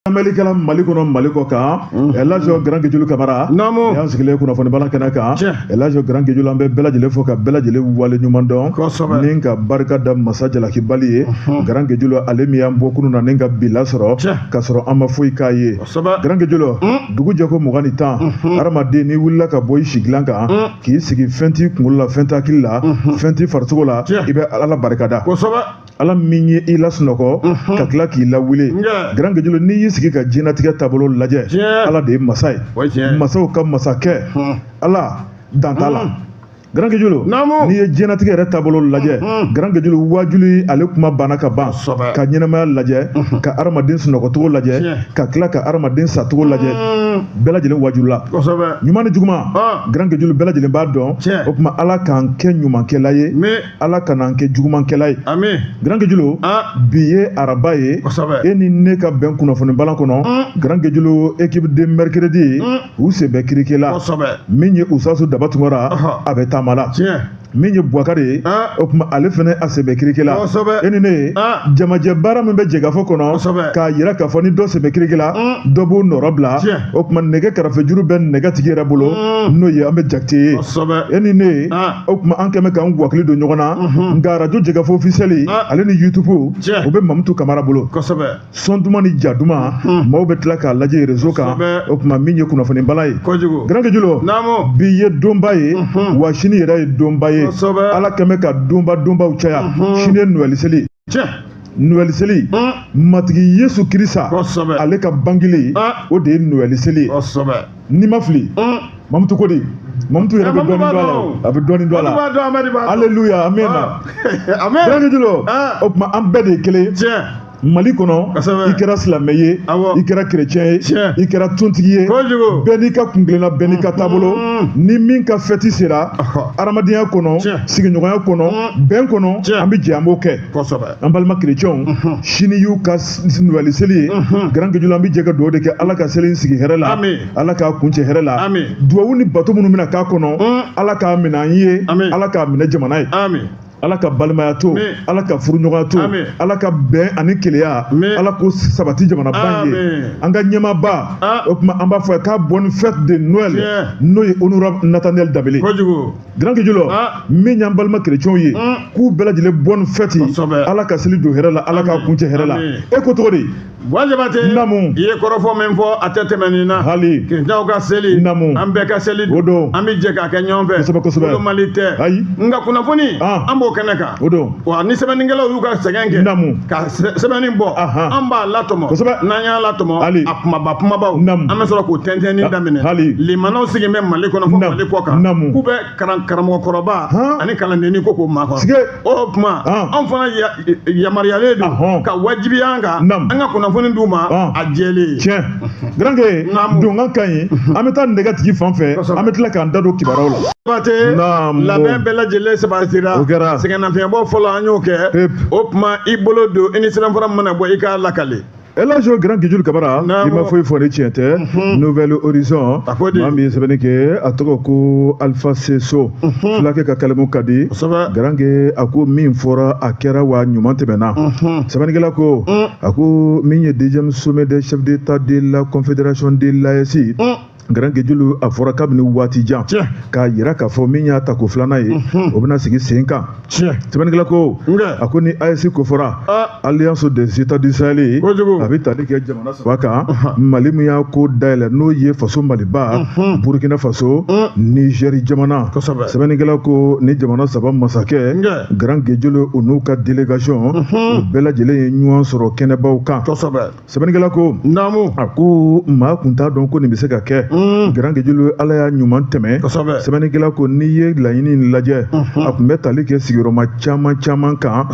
Lamɛnnikɛla Mali kɔnɔ, Mali kɔ kan, Elhaji Grand Guédioulo Kamara y'an sigilen kunnafoni bala kɛnɛ kan. Elhaji Grand Guédioulo, an bɛ bɛɛ lajɛlen fo ka bɛɛ lajɛlen wale ɲuman dɔn ni ka barika da masa jalakibali ye. Grand Guédioulo, ale min y'an bɔ kunun na ni ka bi lasɔrɔ k'a sɔrɔ an ma foyi k'a ye. Grand Guédioulo, dugu jɛ ko 20 ni 10, hadamaden n'i wulila ka bɔ i sigilan kan k'i sigi, fɛn t'i kunkolo la, fɛn t'i hakili la, fɛn t'i farisogo la, i bɛ Ala barikada. Ala min ye i lasunɔgɔ ka tila k'i lawuli. Grand Guédioulo, n'i y'i sigi ka diɲɛlatigɛ taabolo lajɛ, Ala de ye masa ye, masaw ka masakɛ, Ala dan t'a la. Grand Guédioulo, n'i ye diɲɛlatigɛ yɛrɛ taabolo lajɛ, Grand Guédioulo, wajuli ale kuma banna ka ban, ka ɲɛnamaya lajɛ, ka hadamaden sunɔgɔcogo lajɛ, ka tila ka hadamaden sacogo lajɛ, bɛɛ lajɛlen wajulila, ɲuman ni juguman. Grand Guédioulo, bɛɛ lajɛlen b'a dɔn. O tuma, Ala k'an kɛ ɲumankɛla ye, Ala kan'an kɛ jugumankɛla ye. Grand Guédioulo, bi ye araba ye, e ni ne ka bɛn kunnafoni balan kɔnɔ. Grand Guédioulo, équipe de mercredi, u sen bɛ kirike la. Min ye Usasu Daba Tunkara, a bɛ taama la. Min ye Buwakari ye, o tuma ale fana a sen bɛ kirike la. E ni ne ye jamajɛ baara min bɛ jɛkafɔ kɔnɔ k'a yira k'a fɔ ni dɔ sen bɛ kirike la, dɔ b'o nɔrɔ bila. O tuma, nɛgɛ karafejuru bɛ nɛgɛ tigi yɛrɛ bolo, n'o ye an bɛ Jakite ye. E ni ne ye, o tuma an kɛn bɛ k'an wakili don ɲɔgɔn na. Nka arajo jɛkafɔ officiel ale ni YouTube, o bɛ Mamutu Kamara bolo. Son duman ni ja duman, maaw bɛ tila k'a lajɛ réseau kan. O tuma, min ye kunnafoni bala ye, Grand Guédioulo, bi ye donba ye, wa sini yɛrɛ ye donba ye. Ala kɛn bɛ ka donba donbaw caya. Sini ye Noël seli. Noël seli, Matigi Yesu Kirisa ale ka bangeli, o de ye Noël seli ye, n'i ma fili. Mamutu ko di? Mamutu yɛrɛ bɛ dɔɔnin dɔn a la, a bɛ dɔɔnin dɔn a la. Alléluia, amina. Grand Guédioulo, o tuma an bɛɛ de ye kelen ye Mali kɔnɔ. I kɛra silamɛ ye, i kɛra kerecɛn ye, i kɛra tontigi ye, bɛɛ n'i ka kunkilenna, bɛɛ n'i ka taabolo. Ni min ka fɛti sera, hadamadenya kɔnɔ, sigiɲɔgɔnya kɔnɔ, bɛn kɔnɔ, an bɛ jɛ an b'o kɛ. An balima kerecɛnw, sini y'u ka Noël seli ye. Grand Guédioulo, an bɛ jɛ ka dugawu de kɛ, Ala ka seli in sigi hɛrɛ la, Ala k'a kuncɛ hɛrɛ la. Dugawu ni bato minnu bɛna k'a kɔnɔ, Ala k'a minɛ an ye, Ala k'a minɛ jamana ye, Ala ka balimaya to, Ala ka furuɲɔgɔnya to, Ala ka bɛn ani keleya, Ala k'o sabati jamanaba in ye. An ka ɲɛmaaba, o tuma an b'a fɔ k'a bonne fête de Noël, n'o ye honorable Nathaniel Dabele. Grand Guédioulo, min y'an balima kerecɛnw ye, k'u bɛɛ lajɛlen bonne fête. Ala ka seli don hɛrɛ la, Ala k'a kuncɛ hɛrɛ la. E ko cogo di? Buwa Jabate, i ye kɔrɔfɔ min fɔ, a tɛ tɛmɛ nin na. Hali kerecɛnw ka seli, an bɛɛ ka seli. O don. An bɛ jɛ k'a kɛ ɲɔgɔn fɛ. Kosɛbɛ kosɛbɛ. Mali tɛ. Ayi. Nka kunnafoni, an b'o kɛnɛ kan. O don. Wa ni sɛbɛnnikɛlaw y'u ka sɛgɛn kɛ ka sɛbɛnni bɔ, an b'a latɔmɔ. N'an y'a latɔmɔ, a kumaba kumabaw, an bɛ sɔrɔ k'o tɛntɛnni daminɛ. Limanaw sigilen bɛ Mali kɔnɔ fo Mali kɔ kan, k'u bɛ karamɔgɔkɔrɔba ani kalandenni ko k'o makɔnɔ. O tuma, anw fana yamaruyalen don ka wajibiya an kan, an ka kunnafoni d'u ma a jɛlen. Tiɲɛ, Grand Gué, donkan ka ɲi. An bɛ taa nɛgɛ tigi fan fɛ, an bɛ tila k'an da don kibaruyaw la. Jabate, labɛn bɛɛ lajɛlen sabatira. O kɛra. Sɛgɛnnafiɲɛbɔ fɔlɔ, an y'o kɛ. O tuma, i bolo don, i ni sɛbɛnfura mana bɔ, i k'a lakale. Elhaji Grand Guédioulo Kamara, i ma foyi fɔ ni tiɲɛ tɛ. Nouvel Horizon, maa min ye sɛbɛnni kɛ, a tɔgɔ ko Alpha Seso, fulakɛ ka kalimu ka di. Grand Gué, a ko min fɔra, a kɛra, wa ɲuman tɛmɛna. Sɛbɛnnikɛla ko, a ko min ye deuxième sommet des chefs d'État de la confédération de l'AES, Grand Guédioulo, a fɔra kabini waati jan k'a yira k'a fɔ min y'a tako filanan ye, o bɛna sigi sen kan. Sɛbɛnnikɛla ko, a ko ni AES ko fɔra, Alliance des États du Sahel, a bɛ tali kɛ jamana saba kan. Mali min y'a ko dayɛlɛ, n'o ye faso Maliba, Burkina Faso, Niger jamana. Sɛbɛnnikɛla ko ni jamana saba masakɛ, Grand Guédioulo, u n'u ka délégation, u bɛɛ lajɛlen ye ɲɔgɔn sɔrɔ kɛnɛbaw kan. Sɛbɛnnikɛla ko, a ko maa kun t'a dɔn ko nin bɛ se ka kɛ. Grand Guédioulo, Ala y'a ɲuman tɛmɛ. Sɛbɛnnikɛla ko n'i ye laɲini in lajɛ, a tun bɛ tali kɛ sigiyɔrɔma caman caman kan.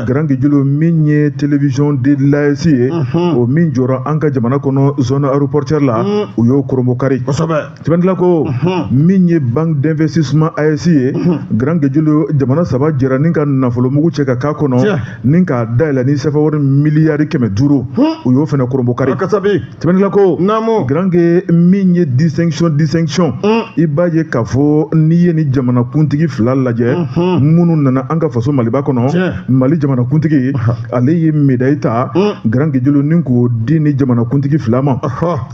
Grand Guédioulo, min ye télévision de l'AES ye, o min jɔra an ka jamana kɔnɔ zone aéroportuaire la, u y'o koromokari. Sɛbɛnnikɛla ko min ye banque d'investissement AES ye, Grand Guédioulo, jamana saba jɛra ni ka nafolomugu cɛ ka k'a kɔnɔ ni k'a dayɛlɛ ni CFA wari miliyari 500, u y'o fana koromokari. Sɛbɛnnikɛla ko, Grand Gué, min ye distinction distinction I b'a ye k'a fɔ n'i ye ni jamanakuntigi fila lajɛ minnu nana an ka faso Maliba kɔnɔ, Mali jamanakuntigi ale ye médaille ta Grand Guédiolo ni k'o di ni jamanakuntigi fila ma.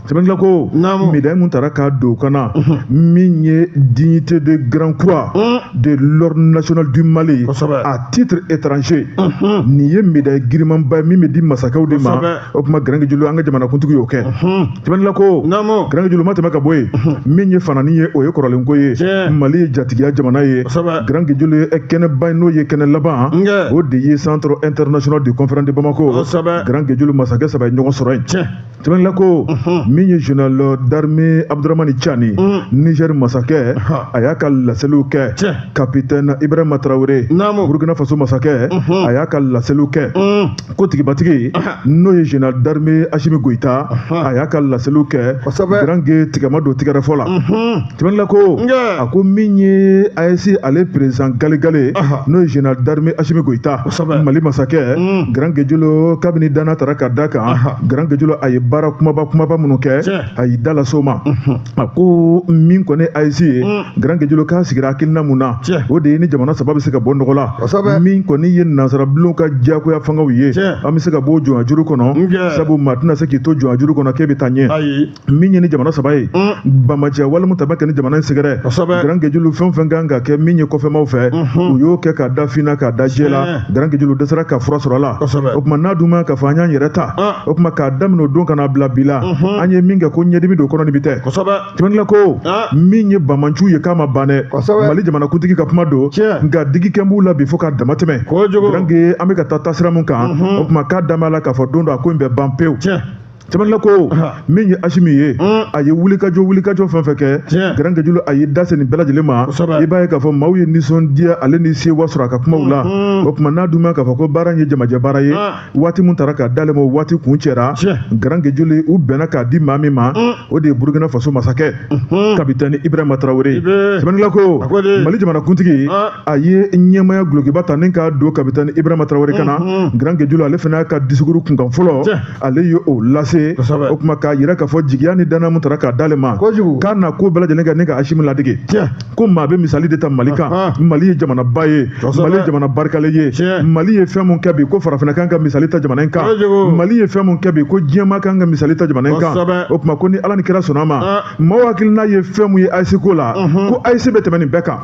Sɛbɛnnikɛla ko médaille mun taara k'a don o kan na, min ye dignité de Grand Croix de l'Ordre national du Mali à titre étranger, nin ye médaille girimanba ye min bɛ di masakɛw de ma. O tuma Grand Guédiolo, an ka jamanakuntigi y'o kɛ. Sɛbɛnnikɛla ko Grand Guédiolo ma tɛmɛ ka bɔ yen, min ye fanani ye, o ye kɔrɔlenko ye. Mali ye jatigiya jamana ye. Grand Guédiolo ye kɛnɛba n'o ye kɛnɛ laban, o de ye Centre international de conférence de Bamako. Grand Guédiolo, masakɛ saba ye ɲɔgɔn sɔrɔ yen. Sɛbɛnnikɛla ko min ye général d'armée Abdourahamane Tiani, Niger masakɛ, a y'a ka laseliw kɛ. Capitaine Ibrahima Traoré, Burkina Faso masakɛ, a y'a ka laseliw kɛ. Ko tigibatigi n'o ye général d'armée Assimi Goïta, a y'a ka laseliw kɛ. Grand Gué tigɛma don tigɛrɛ fɔ la. Sɛbɛnnikɛla ko a ko min ye AES ale président galegale, n'o ye général d'armée Assimi Goïta, Mali masakɛ, Grand Guédiolo, kabini danna tara ka da kan, Grand Guédiolo a ye baara kumaba kumaba minnu kɛ, a y'i da las'o ma. A ko min kɔni AES ye, Grand Guédiolo k'a sigira hakilina mun na, o de ye ni jamana saba bɛ se ka bɔ nɔgɔ la, min kɔni ye nansarabulon ka diyagoya fangaw ye, an bɛ se ka bɔ jɔnjuru kɔnɔ, sabu maa tɛna se k'i to jɔnjuru kɔnɔ k'e bɛ taa ɲɛ. Min ye ni jamana saba ye, bamaciya wale mun ta bɛ kɛ ni jamana in sɛgɛrɛ, Grand Guédiolo, fɛn fɛn kan ka kɛ min ye kɔfɛmaw fɛ, u y'o kɛ k'a da finna k'a da jɛ la. Grand Guédiolo dɛsɛra ka fura sɔrɔ a la. O tuma n'a dun ma k'a fɔ an y'an yɛrɛ ta, o tuma k'a daminɛ o don ka n'a bila bi la, an ye min kɛ ko ɲɛdimi don kɔnɔ ni bi tɛ. Sɛbɛnnikɛla ko min ye bamanciw ye, k'a ma ban dɛ, Mali jamanakuntigi ka kuma don, nka digi kɛ b'u la bi fo k'a dama tɛmɛ. Grand Gué, an bɛ ka taa taasira mun kan, o tuma k'a da b'a la k'a fɔ don dɔ a ko in bɛ ban pewu. Sɛbɛnnikɛla ko min ye Assimi ye, a ye wulikajɔ fɛn fɛn kɛ, Grand Guédiolo a y'i da se nin bɛɛ lajɛlen ma. I b'a ye k'a fɔ maaw ye nisɔndiya ale ni sewa sɔrɔ a ka kumaw la. O tuma n'a dun ma k'a fɔ ko baara in ye jamajɛ baara ye, waati mun taara k'a d'ale ma, o waati kun cɛra. Grand Guédiolo, u bɛnna k'a di maa min ma, o de ye Burkina Faso masakɛ capitaine Ibrahima Traoré. Sɛbɛnnikɛla ko Mali jamanakuntigi a ye ɲɛmaya gulokiba ta ni k'a don capitaine Ibrahima Traoré kana. Grand Guédiolo ale fana y'a ka discours kunkan fɔlɔ, ale ye o lase. O tuma k'a yira k'a fɔ jigiya ni danaya mun taara k'a d'ale ma, k'a na ko bɛɛ lajɛlen kɛ ni ka Assimi ladege, ko maa bɛ misali de ta Mali kan. Mali ye jamanaba ye, Mali ye jamana barikalen ye. Mali ye fɛn mun kɛ bi, ko farafinna kan ka misali ta jamana in kan. Mali ye fɛn mun kɛ bi, ko diɲɛmaa kan ka misali ta jamana in kan. O tuma ko ni Ala ni kira sɔnna ma, maaw hakilina ye fɛn mun ye AES ko la, ko AES bɛ tɛmɛ nin bɛɛ kan.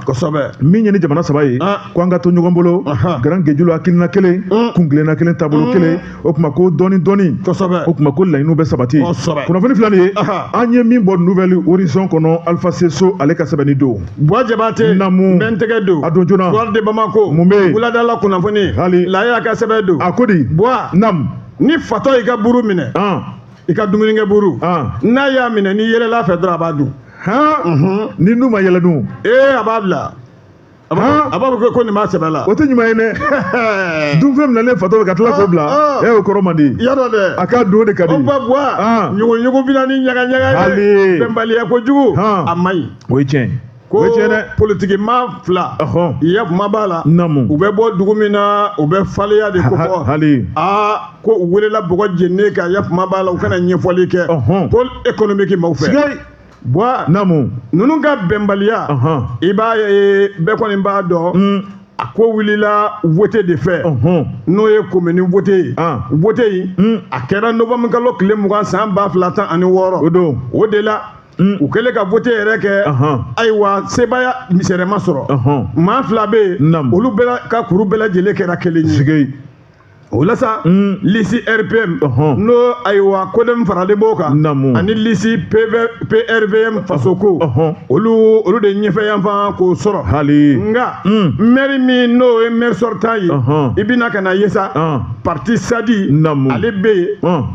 Min ye ni jamana saba ye, ko an ka to ɲɔgɔn bolo. Grand Guédiolo, hakilina kelen, kun kelenna kelen, taabolo kelen. O tuma ko dɔɔni dɔɔni, o tuma ko laɲiniw bɛ sabati. Kunnafoni filɛ nin ye, an ye min bɔ Nouvel Horizon kɔnɔ, Alpha Seso ale ka sɛbɛnni don. Buwa Jabate. Namu. N bɛ n tɛgɛ don. A don joona. Soir de Bamako. Mun bɛ yen? Wuladala kunnafoni. Hali. Laya ka sɛbɛn don. A ko di? Buwa. Nam. Ni fatɔ y'i ka buru minɛ, i ka dumunikɛ buru, n'a y'a minɛ, n'i yɛlɛla fɛ dɔrɔn, a b'a dun. Ni nu ma yɛlɛ dun? Ee, a b'a bila. A b'a fɔ ko nin b'a sɛbɛ la. O tɛ ɲuman ye dɛ. Dunfɛn minɛlen fatɔ bɛ ka tila k'o bila, e o kɔrɔ man di. Yadɔ dɛ. A k'a dun, o de ka di. O ba Buwa, ɲugu bɛ na ni ɲaga ɲaga ye. Bɛnbaliya kojugu, a man ɲi. O ye tiɲɛ ye. Ko politiki maa fila, ya kuma b'a la. U bɛ bɔ dugu min na, u bɛ faleya de ko fɔ. Aa, ko u welela bɔgɔ jeninen kan, ya kuma b'a la, u kana ɲɛfɔli kɛ pôle économique maaw fɛ. Buwa, ninnu ka bɛnbaliya, i b'a ye, bɛɛ kɔni b'a dɔn, a ko wulila vote de fɛ, n'o ye commune vote ye. Vote in a kɛra novembre kalo tile 20 san 2016. O don. O de la, u kɛlen ka vote yɛrɛ kɛ, ayiwa, sebaaya misɛrɛ ma sɔrɔ. Maa fila bɛ yen, olu bɛɛ ka kuru bɛɛ lajɛlen kɛra kelen ye. O la sa, liste RPM, n'o ayiwa CODEM faralen b'o kan, ani liste PRVM Fasoko, olu de ɲɛfɛ yanfan k'o sɔrɔ. Nka maire min n'o ye maire sortant ye, i bɛna ka na ye sa, parti SADI ale bɛ yen,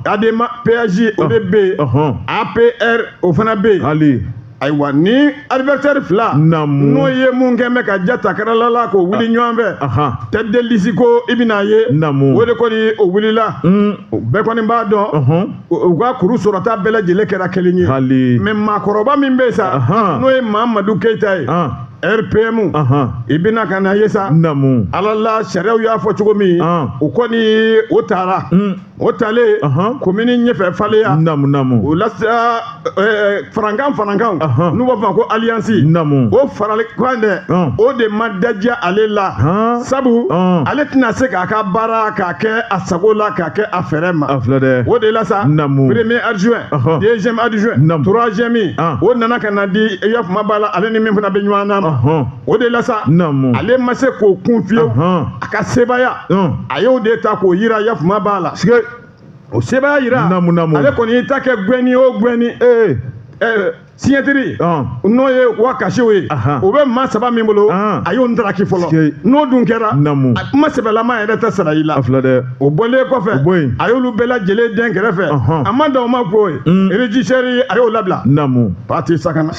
ADEMA PAJ o de bɛ yen, APR o fana bɛ yen. Ayiwa, ni adversaire fila n'o ye mun kɛ bɛ ka ja ta kɛra la k'o wuli ɲɔgɔn fɛ, tête de liste ko, i bɛna ye, o de kɔni o wulila. Bɛɛ kɔni b'a dɔn, u ka kuru sɔrɔta bɛɛ lajɛlen kɛra kelen ye. Mais maakɔrɔba min bɛ yen sa, n'o ye Mahamadu Keyita ye. RPM i bɛna ka na ye sa ala la sariyaw y'a fɔ cogo min o kɔni o taara o talen komini ɲɛfɛ faleya o la farankan n'u b'a fɔ ko alliance o farali kan dɛ o de ma dajiya ale la sabu ale tɛna se k'a ka baara k'a kɛ a sago la k'a kɛ a fɛrɛ ma o de la sa premier adjoint deuxième adjoint troisième o nana ka na di i kuma b'a la ale ni min fana bɛ ɲɔgɔn na ma o de la sa ale ma se k'o kun fiyewu a ka sebaaya a y'o de ta k'o yira yafuma b'a la o sebaaya yira ale kɔni y'i ta kɛ gɛnni o gɛnni signature n'o ye wa kasiw ye o bɛ maa saba min bolo a y'o ntaraki fɔlɔ n'o dun kɛra a kuma sɛbɛlama yɛrɛ tɛ sara i la o bɔlen kɔfɛ a y'olu bɛɛ lajɛlen den kɛrɛfɛ a ma dan o ma ko ye régisseur a y'o labila parti sakana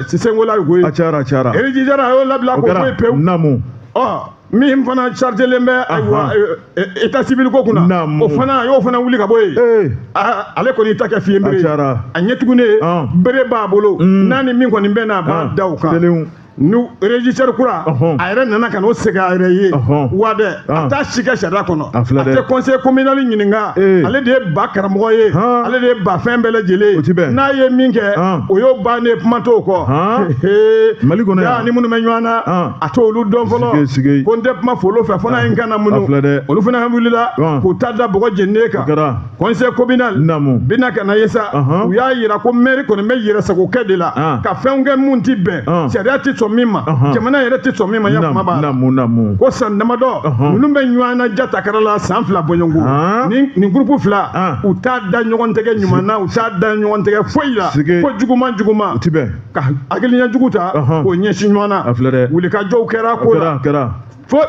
sisenkola koyi régisseur a y'o labila k'o bɔ yen pewu min fana chargelen bɛ ayiwa état civil ko kunna o fana a y'o fana wuli ka bɔ yen ale kɔni ta kɛ fiye bere a ɲɛ tugunnen bere b'a bolo n'a ni min kɔni bɛ na a b'a da o kan nu régisseur kura a yɛrɛ nana ka n'o segin a yɛrɛ ye wa dɛ a t'a si kɛ sariya kɔnɔ a tɛ conseil communal ɲininka ale de ye ba karamɔgɔ ye ale de ye ba fɛn bɛɛ lajɛlen ye n'a ye min kɛ o y'o bannen kuma t'o kɔ Mali kɔnɔ yan ni minnu bɛ ɲɔgɔn na a t'olu dɔn fɔlɔ ko n tɛ kuma folo fɛ fo n'a ye n kana minnu olu fana wulila k'u ta da bɔgɔ jeninen kan conseil communal bɛna ka na ye sa u y'a yira ko maire kɔni bɛ yɛrɛsagokɛ de la ka fɛnw kɛ mun ti bɛn sariya ti sɔn min ma jamana yɛrɛ tɛ sɔn min ma ya kuma b'a la ko san damadɔ ninnu bɛ ɲɔgɔn na jatakara la san 2 bɔɲɔgɔnko nin groupe 2 u t'a da ɲɔgɔn tɛgɛ ɲuman na u t'a da ɲɔgɔn tɛgɛ foyi la ko juguman ka hakilina jugu ta k'o ɲɛsin ɲɔgɔn na wulikajɔw kɛra ko la fo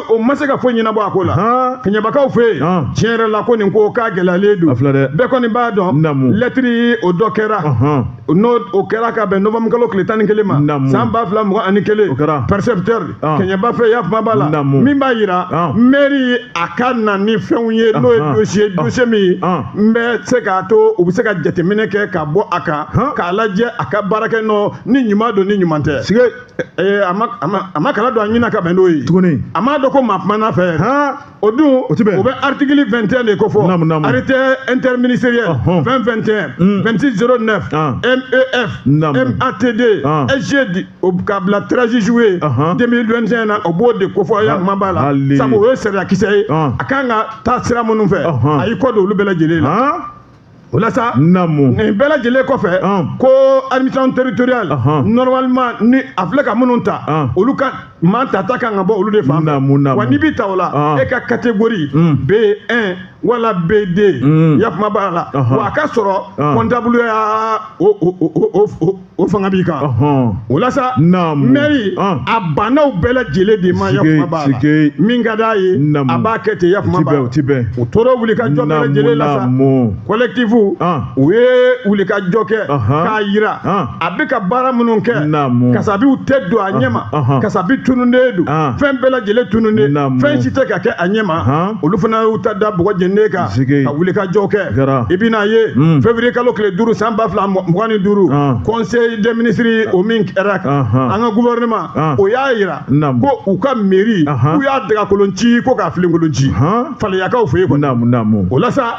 o ma se ka foyi ɲɛnabɔ a ko la kɛɲɛbakaw fɛ yen tiɲɛ yɛrɛ la ko nin ko k'a gɛlɛyalen don bɛɛ kɔni b'a dɔn lɛtiri o dɔ kɛra n'o o kɛra ka bɛn novembre kalo tile 11 ma san 2021 percepteur kɛɲɛba fɛ yafuma b'a la min b'a yira mairie a ka na ni fɛnw ye n'o ye dossier min n bɛ se k'a to u bɛ se ka jateminɛ kɛ ka bɔ a kan k'a lajɛ a ka baarakɛ nɔ ni ɲuman don ni ɲuman tɛ a ma kala don a ɲina ka bɛn n'o ye tuguni a m'a dɔn ko maa kumana fɛ o dun o bɛ article 21 de ko fɔ arrêté interministériel 2021 2609 MEF MATD SG ka bila 13 juillet 2021 na o b'o de ko fɔ ya kuma b'a la sabu o ye sariyakisɛ ye a kan ka taa sira minnu fɛ a y'i kɔ don olu bɛɛ lajɛlen la o la sa nin bɛɛ lajɛlen kɔfɛ ko administration territoriale normalement ni a filɛ ka minnu ta olu ka maa tata kan ka bɔ olu de fan fɛ wa n'i bɛ ta o la e ka catégorie B1 wala B2 ya kuma b'a la wa a ka sɔrɔ comptable ya o fanga b'i kan o la sa mairie a bannaw bɛɛ lajɛlen de ma ya kuma b'a la min ka d'a ye a b'a kɛ ten ya kuma b'a la u tora wulikajɔ bɛɛ lajɛlen la sa collectif u ye wulikajɔ kɛ k'a yira a bɛ ka baara minnu kɛ kasabiw tɛ don a ɲɛ ma kasabi tununnen don fɛn bɛɛ lajɛlen tununnen fɛn si tɛ ka kɛ a ɲɛ ma olu fana y'u ta da bɔgɔ jeninen kan ka wulikajɔ kɛ i bɛna ye février kalo tile 5 san 2025 conseil des ministres o min kɛra an ka gouvernement o y'a yira ko u ka mairie k'u y'a dagakolon ci ko k'a filenkolon ci faleyakaw fɛ yen kɔni o la sa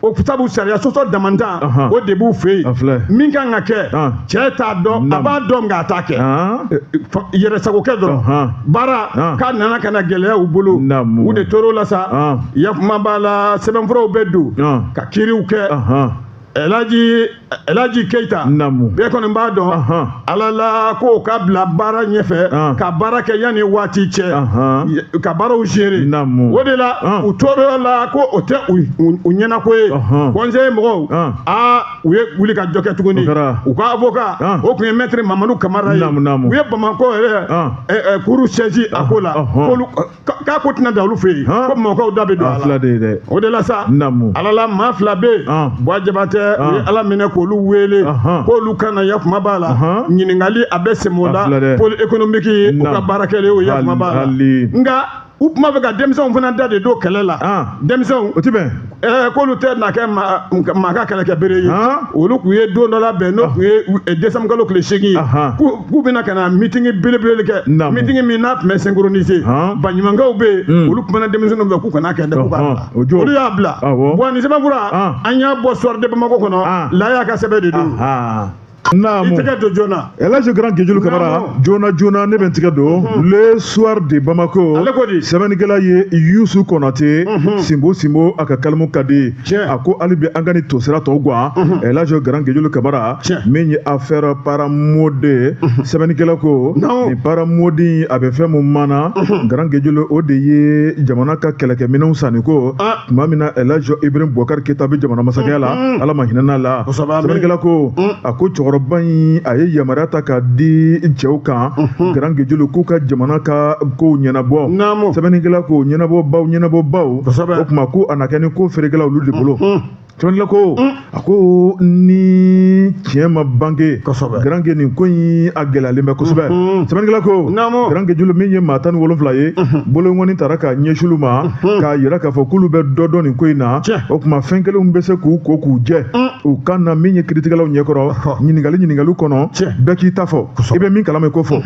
o sabu sariya sɔsɔ damantan o de b'u fɛ yen min kan ka kɛ cɛ t'a dɔn a b'a dɔn nka a t'a kɛ yɛrɛsagokɛ dɔrɔn baara k'a nana ka na gɛlɛya u bolo u de tor'o la sa yakuma b'a la sɛbɛnfuraw bɛ don ka kiiriw kɛ Elhaji Keita bɛɛ kɔni b'a dɔn ala la ko ka bila baara ɲɛfɛ ka baara kɛ yanni waati cɛ ka baaraw gérer o de la u tor'o la ko o tɛ u ɲɛnako ye conseil mɔgɔw u ye wuli ka jɔ kɛ tuguni u ka avocat o tun ye maître Mamadu Kamara ye u ye Bamakɔ yɛrɛ cour saisi a ko la k'a ko tɛna da olu fɛ yen ko Bamakɔkaw da bɛ don a la o de la sa ala la maa 2 bɛ yen Buwa Jabatɛ u ye ala minɛ k'olu wele k'olu kana ya kuma b'a la ɲininkali a bɛ sɛmɛ o la pôle économique u ka baara kɛlen o ya kuma b'a la nka u tun b'a fɛ ka denmisɛnw fana da de don kɛlɛ la denmisɛnw o tɛ bɛn K'olu tɛ na kɛ maa ka kɛlɛkɛ bere ye. Olu kun ye don dɔ labɛn n'o kun ye décembre kalo tile 8 ye, k'u bɛna ka na meeting belebele kɛ, meeting min n'a tun bɛ synchroniser. Baɲumankɛw bɛ yen, olu kumana denmisɛnninw fɛ k'u kana kɛ dɛ, k'u k'a bila. Olu y'a bila. Bon, nin sɛbɛnfura, an y'a bɔ Soir de Bamako kɔnɔ, Laya ka sɛbɛn de don. Naamu. I tɛgɛ don joona. El Hadj Grand Guédiou Kamara, joona joona ne bɛ n tigɛ don Le Soir de Bamako. Ale ko di? Sɛbɛnnikɛla ye Youssou Konate, Simbo Simbo, a ka kalimu ka di. A ko hali bi an ka nin tosira tɔ gan. El Hadj Grand Guédiou Kamara, min ye affaire paramode, sɛbɛnnikɛla ko nin paramode a bɛ fɛn mun mana, Grand Guédiou, o de ye jamana ka kɛlɛkɛminɛnw sanni ko tuma min na El Hadj Ibrahim Boubacar Keita bɛ jamana masakɛya la, Ala ma hinɛ n'a la. Sɛbɛnnikɛla ko a ko cɛkɔrɔba in a ye yamaruya ta k'a di cɛw kan, Grand Guédiou, k'u ka jamana ka kow ɲɛnabɔ. Sɛbɛnnikɛla ko ɲɛnabɔ baw, ɲɛnabɔ baw, o tuma ko a na kɛ ni ko feerekɛla olu de bolo. Sɛbɛnnikɛla ko a ko ni tiɲɛ ma bange, Grand Gué, nin ko in a gɛlɛyalen bɛ kosɛbɛ. Sɛbɛnnikɛla ko Grand Guédiou, min ye maa 17 ye, bolokɔni taara k'a ɲɛsin olu ma k'a yira k'a fɔ k'olu bɛ dɔ dɔn nin ko in na. O tuma fɛn kelenw bɛ se k'u ko k'u jɛ u ka na min ye kiiritigɛlaw ɲɛkɔrɔ, ɲininkali kɔnɔ, bɛɛ k'i ta fɔ, i bɛ min kalama i k'o fɔ.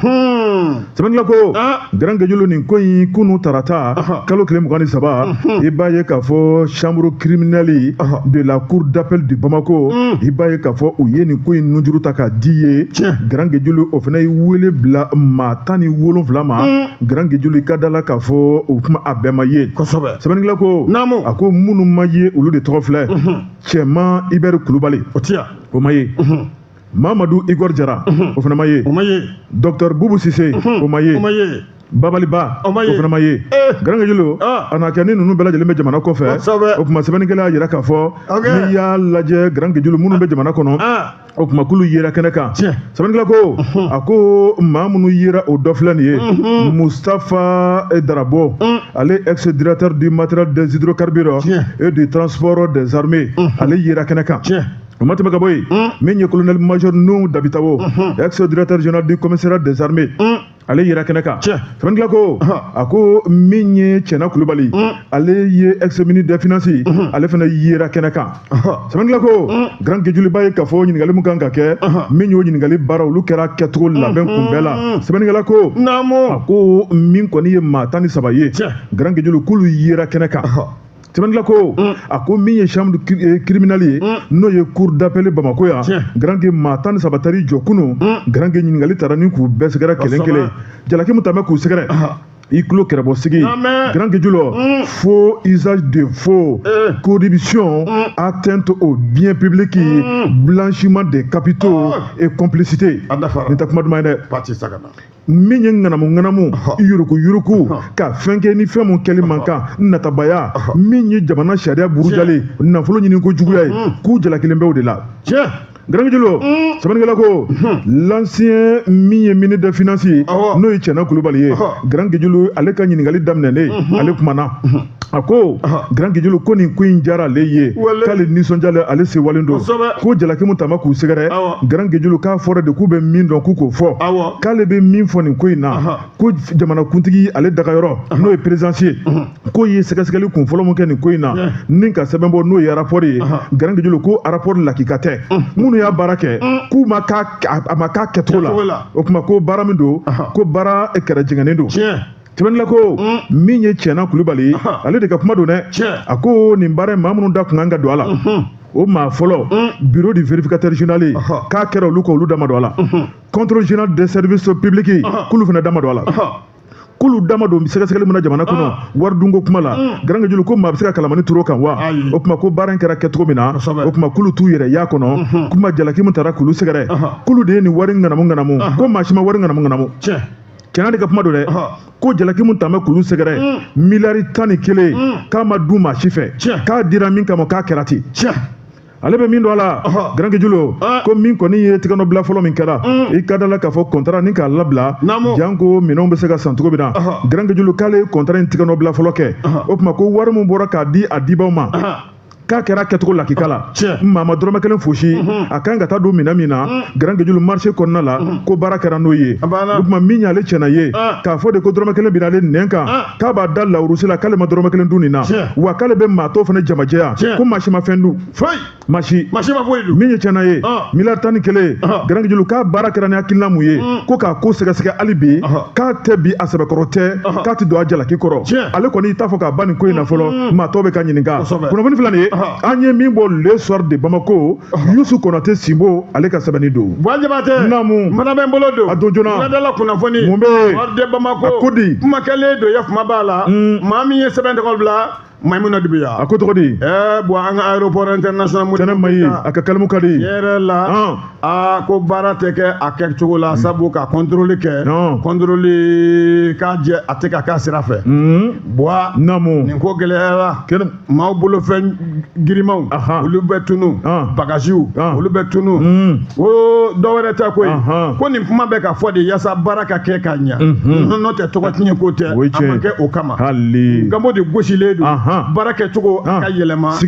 Sɛbɛnnikɛla ko Grand Guédiou, nin ko in kunun tarata kalo tile 23, i b'a ye k'a fɔ chambre criminelle de la cour d'appel de Bamako, i b'a ye k'a fɔ u ye nin ko in nujuru ta k'a di ye. Grand Guédiou, o fana ye wele bila maa 17 ma. Grand Guédiou, i ka da la k'a fɔ o kuma a bɛɛ ma ye. Sɛbɛnnikɛla ko a ko minnu ma ye, olu de tɔgɔ filɛ: Cɛman Ibɛri Kulubali, o ma ye; Mamadu Igor Jara, o fana ma ye; Docteur Boubou Cissé, o ma ye; Babaliba, o fana ma ye. Grand Guédiou, a na kɛ ni ninnu bɛɛ lajɛlen bɛ jamana kɔfɛ. O tuma sɛbɛnnikɛla y'a jira k'a fɔ n'i y'a lajɛ, Grand Guédiou, minnu bɛ jamana kɔnɔ, o tuma k'olu yera kɛnɛ kan. Sɛbɛnnikɛla ko a ko maa minnu yera, o dɔ filɛ nin ye: Moustapha Darabo, ale ex directeur du matériel des hydrocarbures et du transport des armées, ale yera kɛnɛ kan. O ma tɛmɛ ka bɔ yen, min ye colonel major Nuhu Dabitabo, ex directeur général du commissariat des armées, ale yera kɛnɛ kan. Sɛbɛnnikɛla ko a ko min ye Cɛna Kulubali, ale ye ex ministre des finances, ale fana yera kɛnɛ kan. Sɛbɛnnikɛla ko Grand Guédiou b'a ye k'a fɔ ɲininkali mun kan ka kɛ, min y'o ɲininkali baara, olu kɛra kɛcogo labɛn kun bɛɛ la. Sɛbɛnnikɛla ko a ko min kɔni ye maa 13 ye, Grand Guédiou, k'olu yera kɛnɛ kan. Sɛbɛnnikɛla ko a ko min ye chambre criminelle ye, n'o ye cour d'appel Bamako yan, Grand Gué, maa 13 taar'i jɔ kunun. Grand Gué, ɲininkali taara ni k'u bɛɛ sɛgɛrɛ kelen kelen, jalaki mun ta bɛ k'u sɛgɛrɛ, i tulo kɛrɛbɔ sigi. Grand Guédiou, faux, usage de faux, corruption, atteinte au bien public, blanchiment des capitaux et complicité. Nin tɛ kuma duman ye dɛ. Min ye ŋanamu ŋanamu, yuruku yuruku, ka fɛn kɛ ni fɛn mun kɛli man kan, natabaya, min ye jamana sariya burujalen, nafolo ɲini ko juguya ye, k'u jalakilen bɛ o de la. Grand Guédiou, sɛbɛnnikɛla ko l'ancien min ye ministre des finances ye, n'o ye Cɛna Kulubali ye, Grand Guédiou, ale ka ɲininkali daminɛnen, ale kumana, a ko Grand Guédiou ko nin ko in diyara ale ye, k'ale nisɔndiyalen, ale sewalen don, ko jalaki mun tama k'u sɛgɛrɛ, Grand Guédiou, k'a fɔra de k'u bɛ min dɔn k'u k'o fɔ, k'ale bɛ min fɔ nin ko in na, ko jamanakuntigi ale dagayɔrɔ, n'o ye présidence ye, k'o ye sɛgɛsɛgɛli kun fɔlɔ mun kɛ nin ko in na ni ka sɛbɛn bɔ, n'o ye rapport ye, Grand Guédiou, ko rapport lakika tɛ, minnu y'a baara kɛ k'u ma k'a a ma k'a kɛcogo la. O tuma ko baara min don, ko baara kɛrɛ jɛngɛnnen don. Sɛbɛnnikɛla ko min ye Cɛna Kulubali, ale de ka kuma don dɛ, a ko nin baara in, maa minnu da kun kan ka don a la, o maa fɔlɔ, bureau du vérificateur général, k'a kɛra olu kɔ, olu da ma don a la; contrôle général des services publics, k'olu fana da ma don a la, k'olu dama don sɛgɛsɛgɛli min na jamana kɔnɔ wari dunko kuma la. Grand Guédiou, ko maa bɛ se ka kalamani turu o kan wa? O tuma ko baara in kɛra kɛcogo min na, o tuma k'olu t'u yɛrɛ y'a kɔnɔ kuma, jalaki min taara k'olu sɛgɛrɛ, k'olu de ye nin wari ŋanamu ŋanamu, ko maa si ma wari ŋanamu ŋanamu. Cɛna de ka kuma don dɛ, ko jalaki mun tun bɛ k'olu sɛgɛrɛ, miliyari 11, k'a ma dun maa si fɛ, k'a dira min kama, k'a kɛra ten. Ale bɛ min don a la, Grand Guédiou, ko min kɔni ye tigɛnɔbila fɔlɔ min kɛra, i ka da la k'a fɔ contrat ni k'a labila janko minɛnw bɛ se ka san cogo min na, Grand Guédiou, k'ale ye contrat in tigɛnɔbila fɔlɔ kɛ, o tuma ko wari min bɔra k'a di a dibaw ma, K'a kɛra kɛcogo lakika la, maa ma dɔrɔmɛ kelen fosi, a kan ka taa don minɛn min na Grand Guedjulu marché kɔnɔna la, ko baara kɛra n'o ye. O tuma min y'ale tiɲɛna ye k'a fɔ de ko dɔrɔmɛ kelen binna ale nɛn kan, k'a b'a da lawurusi la, k'ale ma dɔrɔmɛ kelen dun nin na, wa k'ale bɛ maa tɔw fana jamajɛya ko maa si ma fɛn dun. Maa si ma foyi dun. Min ye tiɲɛna ye 11 miliyari, Grand Guedjulu k'a baara kɛra ni hakilina mun ye, ko k'a ko sɛgɛsɛgɛ hali bi, k'a tɛ bi a sɛbɛkɔrɔ tɛ, k'a tɛ don a jalaki kɔrɔ. Ale kɔni t'a fɔ k'a ban nin ko in na fɔlɔ, maa tɔw bɛ ka ɲininka. Kunnafoni filɛ nin ye, an ye min bɔ Le Soir de Bamako, Yusu Konate Sinbo ale ka sɛbɛnni don. Buwa Jabate. Naamu. N fana bɛ n bolo don. A don joona. Wuladala kunnafoni. Mun bɛ yen? Soir de Bamako. A ko di? Kuma kɛlen don, ya kuma b'a la. Maa min ye sɛbɛn tɔgɔ bila, Maimuna Dubiya. A ko tɔgɔ di? Buwa, an ka aéroport international. Tɛnɛ Mayi, a ka kalimu ka di. Yɛrɛ la, aa, ko baara tɛ kɛ a kɛcogo la, sabu ka contrôle kɛ, contrôle k'a jɛ, a tɛ ka k'a sira fɛ. Buwa. Naamu. Nin ko gɛlɛyara. Maaw bolofɛn girimanw, olu bɛ tunu, bagajiw, olu bɛ tunu. Ko dɔ wɛrɛ tɛ koyi, ko nin kuma bɛ ka fɔ de yaasa baara ka kɛ ka ɲa, n'o tɛ tɔgɔ tiɲɛ ko tɛ, a ma kɛ o kama. Gamo de gosilen don, baara kɛcogo a ka yɛlɛma.